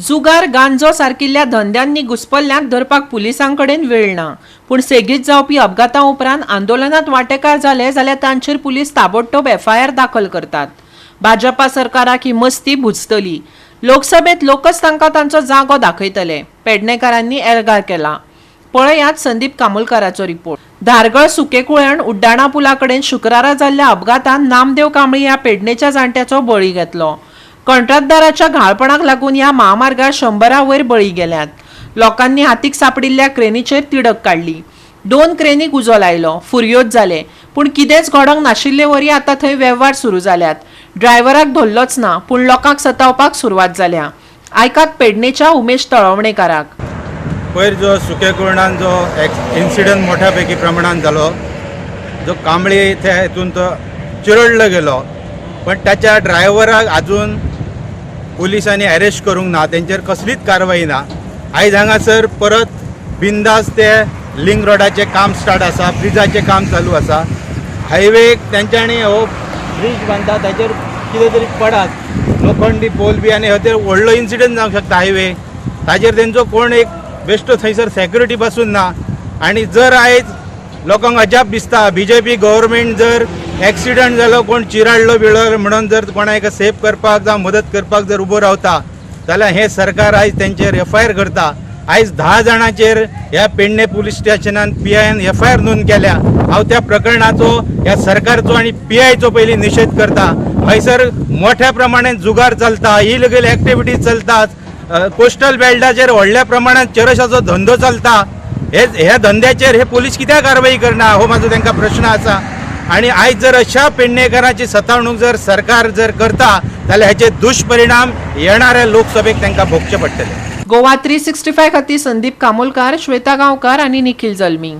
जुगार, गांजो सारकिल्ल्या धंद्यांनी घुस्पल्ल्यांक धरपाक पुलिसां कडेन वेळ ना. पूण सेगीत जावपी अपघातां उपरांत आंदोलनात वांटेकार जाले जाल्यार तांचेर पुलीस ताबडतोब एफआयआर दाखल करतात. भाजपा सरकाराक ही मस्ती भुजतली. लोकसभेत लोकच तांकां तांचो जागो दाखयतले, पेडणेकारांनी एल्गार केला. पळयात संदीप कामोलकाराचो रिपोर्ट. धारगळ सुकेकुळण उड्डाणा पुला कडेन शुक्रारा जाल्ल्या अपघातान नामदेव कांबळी ह्या पेडणेच्या जाणट्याचो बळी घेतलो. कंत्राटदाराच्या घाळपणाक लागून ह्या महामार्गार 100 वयर बळी गेल्यात. लोकांनी हातीक सापडिल्ल्या क्रेनीचेर तिडक काडली. 2 क्रेनीक उजो लायलो, फुरयोज जाले, पूण कितेंच घडोवंक नाशिल्ले वरी आतां थंय वेव्हार सुरू जाल्यात. ड्रायव्हराक धरलोच ना, पूण लोकांक सतावपाक सुरवात जाल्या. आयकात पेडणेच्या उमेश तळवणेकाराक. पयर जो सुकेकुर्णान जो इन्सिडंट मोठ्या पैकी प्रमाणान जालो, जो कांबळी त्या हितून तो चिरडलो गेलो, पण ताच्या ड्रायव्हराक अजून पुलिसांनी अरेस्ट करूंक ना, तेंचेर कसलीच कारवाई ना. आयज हांगासर परत बिंदास ते लिंक रोडाचें काम स्टार्ट आसा, ब्रिजाचें काम चालू आसा. हायवेक तेंच्यांनी हो ब्रीज बांदता, ताचेर कितें तरी पडात लोखंडी पोल बी आनी हो ते व्हडलो इन्सिडंट जावंक शकता हायवे. ताजेर तेंचो कोण एक बेश्टो थंयसर सेक्युरिटी पासून ना. आनी जर आयज लोकांक अजाप दिसता, बीजेपी गव्हर्मेंट जर एक्सिडंट जालो, कोण चिराडलो बिळलो म्हणून जर कोणाक सेफ करपाक जावं मदत करपाक जर उबो रावता जाल्यार हें सरकार आयज तेंचेर एफ I R करता. आयज 10 जाणांचेर ह्या पेडणे पुलीस स्टेशनान पी आयन एफ I R नोंद केल्या. हांव त्या प्रकरणाचो ह्या सरकारचो आनी पी आयचो पयलीं निशेध करता. हयसर मोठ्या प्रमाणात जुगार चलता, इलिगल एक्टिविटीज चलतात, कोस्टल बेल्टाचेर व्हडल्या प्रमाणात चरसाचो धंदो चलता. हे ह्या धंद्याचेर हे पोलीस कित्याक कारवाई करना, हो म्हाजो तांकां प्रश्न आसा. आनी आयज जर अशा पेडणेकाराची सतावणूक जर सरकार जर करता जाल्यार हेचे दुश्परिणाम येणाऱ्या लोकसभेक तांकां भोगचे पडटले. गोवा 365 खातीर संदीप कामोलकार, श्वेता गांवकार आनी निखिल जल्मी.